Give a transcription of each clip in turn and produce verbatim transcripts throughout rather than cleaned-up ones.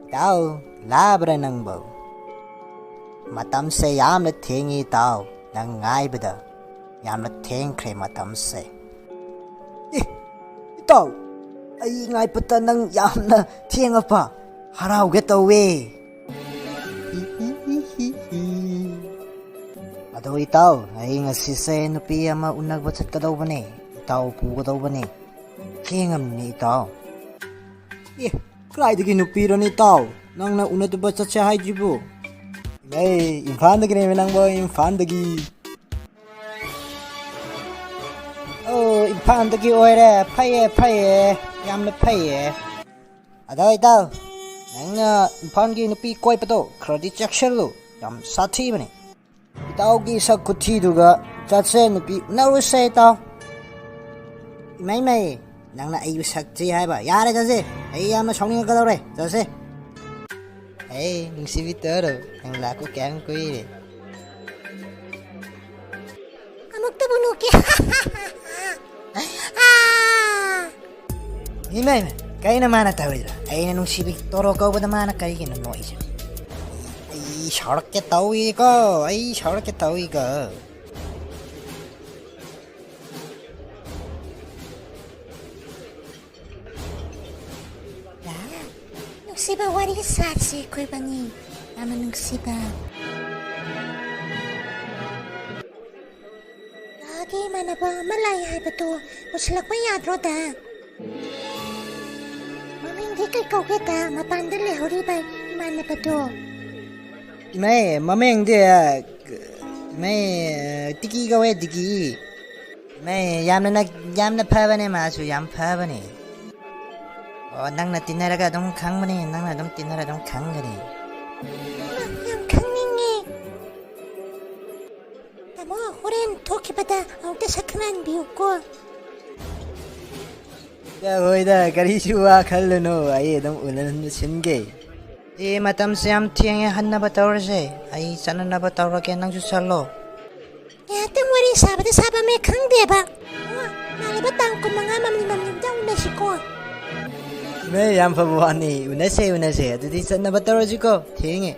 ꯏꯇꯥꯎ, ꯂꯥꯕ꯭ꯔꯥ ꯅꯪꯕꯣ? ꯃꯇꯝꯁꯦ ꯌꯥꯝꯅ ꯊꯦꯡꯉꯤ ꯏꯇꯥꯎ, ꯅꯪ ꯉꯥꯏꯕꯗ ꯌꯥꯝꯅ ꯊꯦꯡꯈ꯭ꯔꯦ ꯃꯇꯝꯁꯦ꯫ ꯑꯦ, ꯏꯇꯥꯎ, ꯑꯩ ꯉꯥꯏꯕꯗ ꯅꯪ ꯌꯥꯝꯅ ꯊꯦꯡꯉꯕ? ꯍꯔꯥꯎꯒꯦ ꯇꯧꯋꯦ꯫ ꯑꯗꯣ ꯏꯇꯥꯎ, ꯑꯩ ꯉꯁꯤꯁꯦ ꯅꯨꯄꯤ ꯑꯃ ꯎꯅꯕ ꯆꯠꯀꯗꯧꯕꯅꯦ꯫ ꯏꯇꯥꯎ ꯄꯨꯒꯗꯧꯕꯅꯦ꯫ ꯊꯦꯡꯉꯝꯅꯤ ꯏꯇꯥꯎ꯫ ꯑꯦ, ꯀꯗꯥꯏꯗꯒꯤ ꯅꯨꯄꯤꯔꯣꯅꯦ ꯏꯇꯥꯎ? ꯅꯪꯅ ꯎꯅꯗꯕ ꯆꯠꯁꯦ ꯍꯥꯏꯗ꯭ꯔꯤꯕꯣ? ꯑꯩ ꯏꯝꯐꯥꯜꯗꯒꯤꯅꯦꯃꯤ ꯅꯪꯕꯣ, ꯏꯝꯐꯥꯜꯗꯒꯤ꯫ ꯑꯣ, ꯏꯝꯐꯥꯜꯗꯒꯤ ꯑꯣꯏꯔꯦ꯫ ꯐꯩꯌꯦ, ꯐꯩꯌꯦ꯫ ꯌꯥꯝꯅ ꯐꯩꯌꯦ꯫ ꯑꯗꯣ ꯏꯇꯥꯎ, ꯅꯪꯅ ꯏꯝꯐꯥꯜꯒꯤ ꯅꯨꯄꯤ ꯀꯣꯏꯕꯗꯣ ꯈꯔꯗꯤ ꯆꯦꯛꯁꯤꯜꯂꯨ꯫ ꯌꯥꯝ ꯁꯥꯊꯤꯕꯅꯦ꯫ ꯏꯇꯥꯎꯒꯤ ꯁꯛ ꯈꯨꯊꯤꯗꯨꯒ ꯆꯠꯁꯦ ꯅꯨꯄꯤ ꯎꯅꯔꯨꯁꯦ ꯏꯇꯥꯎ꯫ ꯏꯃꯩ ꯃꯩ, ꯅꯪꯅ ꯑꯩꯕꯨ ꯁꯛ ꯊꯤ ꯍꯥꯏꯕ? ꯌꯥꯔꯦ ꯆꯠꯁꯦ, ꯑꯩ ꯌꯥꯝꯅ ꯁꯥꯎꯅꯤꯡꯉꯛꯀꯗꯧꯔꯦ, ꯆꯠꯁꯦ꯫ ꯑꯩ ꯅꯨꯡꯁꯤꯕꯤ ꯇꯧꯔꯣ, ꯅꯪ ꯂꯥꯛꯄ ꯀꯌꯥꯝ ꯀꯨꯏꯔꯦ? ꯑꯃꯨꯛꯇꯕꯨ ꯅꯣꯛꯀꯦ꯫ ꯏꯃꯥ, ꯏꯃꯥ, ꯀꯩꯅꯣ ꯃꯥꯅ ꯇꯧꯔꯤꯗꯣ? ꯑꯩꯅ ꯅꯨꯡꯁꯤꯕꯤ ꯇꯣꯔꯣ ꯀꯧꯕꯗ ꯃꯥꯅ ꯀꯔꯤꯒꯤꯅꯣ ꯅꯣꯛꯏꯁꯦ? ꯑꯩ ꯁꯥꯎꯔꯛꯀꯦ ꯇꯧꯏꯀꯣ, ꯑꯩ ꯁꯥꯎꯔꯛꯀꯦ ꯇꯧꯏꯀꯣ꯫ ꯅꯨꯡꯁꯤꯕ ꯋꯥꯔꯤ ꯁꯥꯁꯤ ꯑꯩꯈꯣꯏꯕꯅꯤ꯫ ꯌꯥꯝꯅ ꯅꯨꯡꯁꯤꯕ꯫ ꯑꯥꯒꯤ ꯏꯃꯥꯟꯅꯕ ꯑꯃ ꯂꯥꯛꯑꯦ ꯍꯥꯏꯕꯗꯣ ꯄꯨꯁꯤꯜꯂꯛꯄ ꯌꯥꯗ꯭ꯔꯣꯗ? ꯃꯃꯤꯡꯗꯤ ꯀꯩ ꯀꯧꯒꯦꯗ, ꯃꯄꯥꯟꯗ ꯂꯩꯍꯧꯔꯤꯕ ꯏꯃꯥꯟꯅꯕꯗꯣ? ꯏꯃꯩ, ꯃꯃꯤꯡꯗꯤ, ꯏꯃꯩ, ꯇꯤꯀꯤ ꯀꯧꯋꯦ, ꯇꯤꯀꯤ꯫ ꯏꯃꯩ, ꯌꯥꯝꯅ ꯅꯛ-, ꯌꯥꯝꯅ ꯐꯕꯅꯦ ꯃꯥꯁꯨ, ꯌꯥꯝ ꯐꯕꯅꯦ꯫ ꯑꯣ, ꯅꯪꯅ ꯇꯤꯟꯅꯔꯒ ꯑꯗꯨꯝ ꯈꯪꯕꯅꯦ, ꯅꯪꯅ ꯑꯗꯨꯝ ꯇꯤꯟꯅꯔ ꯑꯗꯨꯝ ꯈꯪꯒꯅꯤ꯫ ꯌꯥꯝ ꯈꯪꯅꯤꯡꯉꯦ꯫ ꯇꯥꯃꯣ, ꯍꯣꯔꯦꯟ ꯊꯣꯛꯈꯤꯕꯗ ꯑꯃꯨꯛꯇ ꯁꯛ ꯈꯪꯍꯟꯕꯤꯌꯨꯀꯣ꯫ ꯍꯣꯏꯗ, ꯍꯣꯏꯗ, ꯀꯔꯤꯁꯨ ꯋꯥꯈꯜꯂꯨꯅꯨ, ꯑꯩ ꯑꯗꯨꯝ ꯎꯅꯍꯟꯕ ꯁꯤꯟꯒꯦ꯫ ꯑꯦ, ꯃꯇꯝꯁꯦ ꯌꯥꯝ ꯊꯦꯡꯉꯦ, ꯍꯟꯅꯕ ꯇꯧꯔꯁꯦ꯫ ꯑꯩ ꯆꯠꯅꯅꯕ ꯇꯧꯔꯒꯦ, ꯅꯪꯁꯨ ꯆꯠꯂꯣ꯫ ꯉꯥꯏꯍꯥꯛꯇꯪ ꯋꯥꯔꯤ ꯁꯥꯕꯗ ꯁꯥꯕ ꯃꯌꯦꯛ ꯈꯪꯗꯦꯕ꯫ ꯑꯣ, ꯂꯥꯛꯂꯤꯕ ꯇꯥꯡ ꯀꯨꯟꯃꯉꯥ ꯃꯝꯂꯤ ꯃꯝꯂꯤꯗ ꯎꯅꯁꯤꯀꯣ꯫ ꯏꯃꯦ, ꯌꯥꯝ ꯐꯕ ꯋꯥꯅꯤ꯫ ꯎꯅꯁꯦ, ꯎꯅꯁꯦ꯫ ꯑꯗꯨꯗꯤ ꯆꯠꯅꯕ ꯇꯧꯔꯁꯤꯀꯣ꯫ ꯊꯦꯡꯉꯦ꯫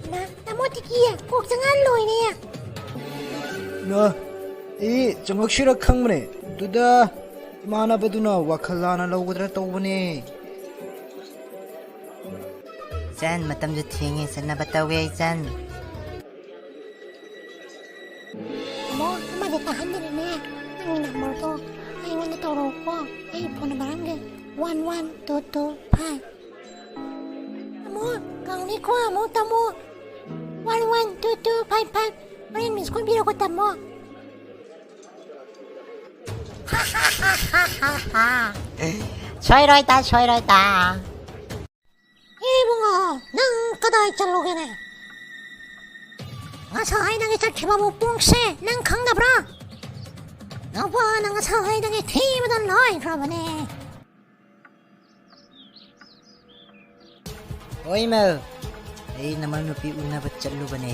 ꯏꯃꯥ, ꯇꯥꯃꯣ ꯇꯤꯀꯤ, ꯀꯣꯛ ꯆꯉꯥꯟ ꯂꯣꯏꯔꯦ꯫ ꯏꯃꯥ, ꯑꯩ ꯆꯪꯉꯛꯁꯤꯔ ꯈꯪꯕꯅꯦ꯫ ꯑꯗꯨꯗ ꯏꯃꯥꯟꯅꯕꯗꯨꯅ ꯋꯥꯈꯜ ꯂꯥꯟꯅ ꯂꯧꯒꯗ꯭ꯔꯥ ꯇꯧꯕꯅꯦ꯫ ꯏꯆꯟ, ꯃꯇꯝꯁꯨ ꯊꯦꯡꯉꯦ, ꯆꯠꯅꯕ ꯇꯧꯒꯦ, ꯏꯆꯟ꯫ ꯇꯥꯃꯣ, ꯑꯃꯗꯤ ꯇꯥꯍꯟꯗꯅꯅꯦ, ꯅꯪꯒꯤ ꯅꯝꯕꯔꯗꯣ ꯑꯩꯉꯣꯟꯗ ꯇꯧꯔꯛꯎꯀꯣ꯫ ꯑꯩ ꯐꯣꯟ ꯅꯝꯕꯔ ꯑꯃꯒꯤ one one two two five. ꯇꯥꯃꯣ, ꯀꯥꯎꯅꯤꯀꯣ ꯑꯃꯨꯛ, ꯇꯥꯃꯣ꯫ One one two two five five. ꯍꯣꯔꯦꯟ ꯃꯤꯁ ꯀꯣꯜ ꯄꯤꯔꯛꯎꯀꯣ, ꯇꯥꯃꯣ꯫ ꯁꯣꯏꯔꯣꯏ ꯇꯥ, ꯁꯣꯏꯔꯣꯏ ꯇꯥ꯫ ꯑꯦ ꯏꯕꯨꯡꯉꯣ, ꯅꯪ ꯀꯗꯥꯏ ꯆꯠꯂꯨꯒꯦꯅꯦ? ꯉꯁꯥꯏꯗꯒꯤ ꯆꯠꯈꯤꯕꯕꯨ ꯄꯨꯡꯁꯦ ꯅꯪ ꯈꯪꯗꯕ꯭ꯔꯥ? ꯅꯨꯄꯥꯅ ꯉꯁꯥꯏꯗꯒꯤ ꯊꯤꯕꯗ ꯂꯣꯏꯈ꯭ꯔꯕꯅꯦ꯫ ꯍꯣꯏ ꯃꯧ, ꯑꯩ ꯅꯃꯧ ꯅꯨꯄꯤ ꯎꯅꯕ ꯆꯠꯂꯨꯕꯅꯦ꯫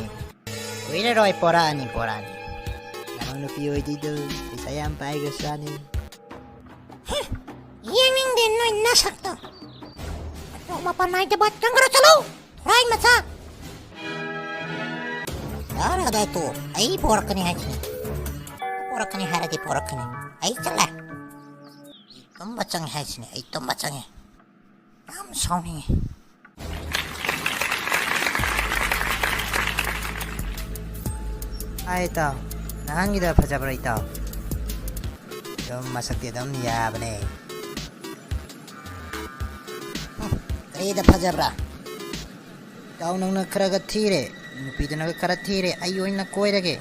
ꯀꯨꯏꯔꯔꯣꯏ, ꯄꯣꯔꯛꯑꯅꯤ, ꯄꯣꯔꯛꯑꯅꯤ꯫ ꯅꯃꯧ ꯅꯨꯄꯤ ꯑꯣꯏꯗꯣꯏꯗꯣ ꯄꯩꯁꯥ ꯌꯥꯝ ꯄꯥꯏꯈ꯭ꯔꯖꯥꯠꯅꯤ꯫ ꯍꯨꯝ, ꯌꯦꯡꯅꯤꯡꯗꯦ ꯅꯣꯏ ꯅꯁꯛꯇꯣ꯫ ꯃꯇꯣꯛ ꯃꯄꯥꯟ ꯅꯥꯏꯗꯕ, ꯆꯪꯈ꯭ꯔꯣ ꯆꯠꯂꯣ, ꯊꯣꯔꯥꯏ ꯃꯆꯥ꯫ ꯌꯥꯔꯦ ꯑꯗꯥꯏ ꯇꯣ, ꯑꯩ ꯄꯣꯔꯛꯀꯅꯤ ꯍꯥꯏꯁꯤꯅꯤ꯫ ꯄꯣꯔꯛꯀꯅꯤ ꯍꯥꯏꯔꯗꯤ ꯄꯣꯔꯛꯀꯅꯤ꯫ ꯑꯩ ꯆꯠꯂꯦ꯫ ꯑꯩ ꯇꯨꯝꯕ ꯆꯪꯉꯦ ꯍꯥꯏꯁꯤꯅꯤ, ꯑꯩ ꯇꯨꯝꯕ ꯆꯪꯉꯦ꯫ ꯌꯥꯝ ꯁꯥꯎꯅꯤꯡꯉꯤ꯫ ꯍꯥꯏ ꯏꯇꯥꯎ, ꯅꯍꯥꯟꯒꯤꯗ ꯐꯖꯕ꯭ꯔꯥ ꯏꯇꯥꯎ? ꯑꯗꯨꯝ ꯃꯁꯛꯇꯤ ꯑꯗꯨꯝ ꯌꯥꯕꯅꯦ꯫ ꯍꯨꯝ, ꯀꯔꯤꯗ ꯐꯖꯕ꯭ꯔꯥ? ꯏꯇꯥꯎ ꯅꯪꯅ ꯈꯔꯒ ꯊꯤꯔꯦ, ꯅꯨꯄꯤꯗꯨꯅꯒ ꯈꯔ ꯊꯤꯔꯦ, ꯑꯩ ꯑꯣꯏꯅ ꯀꯣꯏꯔꯒꯦ꯫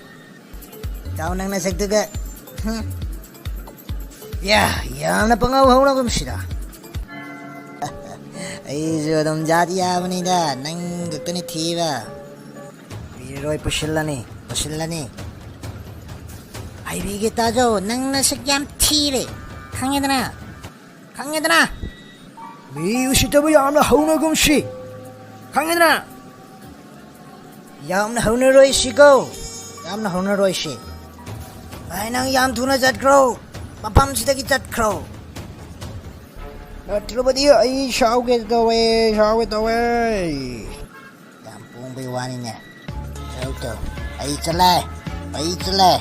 ꯏꯇꯥꯎ ꯅꯪ ꯅꯁꯛꯇꯨꯒ꯫ ꯍꯨꯝ꯫ ꯌꯥ, ꯌꯥꯝꯅ ꯄꯪꯍꯧ ꯍꯧꯅꯒꯨꯝꯁꯤꯗ꯫ ꯑꯩꯁꯨ ꯑꯗꯨꯝ ꯖꯥꯠ ꯌꯥꯕꯅꯤꯗ, ꯅꯪ ꯈꯛꯇꯅꯤ ꯊꯤꯕ꯫ ꯄꯤꯔꯔꯣꯏ, ꯄꯨꯁꯤꯜꯂꯅꯤ, ꯄꯨꯁꯤꯜꯂꯅꯤ꯫ ꯍꯥꯏꯕꯤꯒꯦ ꯇꯥꯖꯧ, ꯅꯪ ꯅꯁꯛ ꯌꯥꯝ ꯊꯤꯔꯦ, ꯈꯪꯉꯦꯗꯅ? ꯈꯪꯉꯦꯗꯅ? ꯃꯤ ꯎꯁꯤꯠꯇꯕ ꯌꯥꯝꯅ ꯍꯧꯅꯒꯨꯝꯁꯤ꯫ ꯈꯪꯉꯦꯗꯅ? ꯌꯥꯝꯅ ꯍꯧꯅꯔꯣꯏꯁꯤꯀꯣ꯫ ꯌꯥꯝꯅ ꯍꯧꯅꯔꯣꯏꯁꯤ꯫ ꯚꯥꯏ, ꯅꯪ ꯌꯥꯝ ꯊꯨꯅ ꯆꯠꯈ꯭ꯔꯣ꯫ ꯃꯐꯝꯁꯤꯗꯒꯤ ꯆꯠꯈ꯭ꯔꯣ꯫ ꯅꯠꯇ꯭ꯔꯕꯗꯤ ꯑꯩ ꯁꯥꯎꯒꯦ ꯇꯧꯋꯦ, ꯁꯥꯎꯒꯦ ꯇꯧꯋꯦ꯫ ꯌꯥꯝ ꯄꯣꯡꯕꯩ ꯋꯥꯅꯤꯅꯦ꯫ ꯁꯥꯎ ꯇꯧ꯫ ꯑꯩ ꯆꯠꯂꯦ꯫ ꯑꯩ ꯆꯠꯂꯦ꯫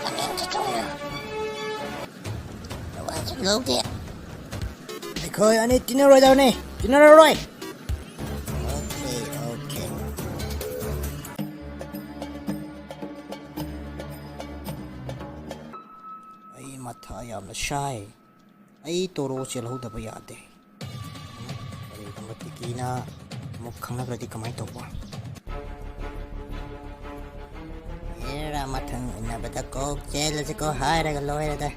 ꯃꯅꯤꯡ ꯆꯠꯊꯣꯛꯅ꯫ ꯅꯋꯥꯁꯨ ꯂꯧꯗꯦ꯫ ꯑꯩꯈꯣꯏ ꯑꯅꯤ ꯇꯤꯟꯅꯔꯣꯏꯗꯕꯅꯤ꯫ ꯇꯤꯟꯅꯔꯔꯣꯏ꯫ Okay, okay. ꯑꯩ ꯃꯊꯥ ꯌꯥꯝꯅ ꯁꯥꯏ꯫ ꯑꯩ ꯇꯣꯔꯣ ꯆꯦꯜꯍꯧꯗꯕ ꯌꯥꯗꯦ꯫ ꯀꯔꯤꯒꯨꯝꯕ ꯇꯤꯀꯤꯅ ꯑꯃꯨꯛ ꯈꯪꯅꯈ꯭ꯔꯗꯤ ꯀꯃꯥꯏꯅ ꯇꯧꯕ? ꯍꯦꯔꯥ, ꯃꯊꯪ ꯎꯅꯕꯗ ꯀꯣꯛ ꯆꯦꯜꯂꯁꯤꯀꯣ ꯍꯥꯏꯔꯒ ꯂꯣꯏꯔꯦꯗ꯫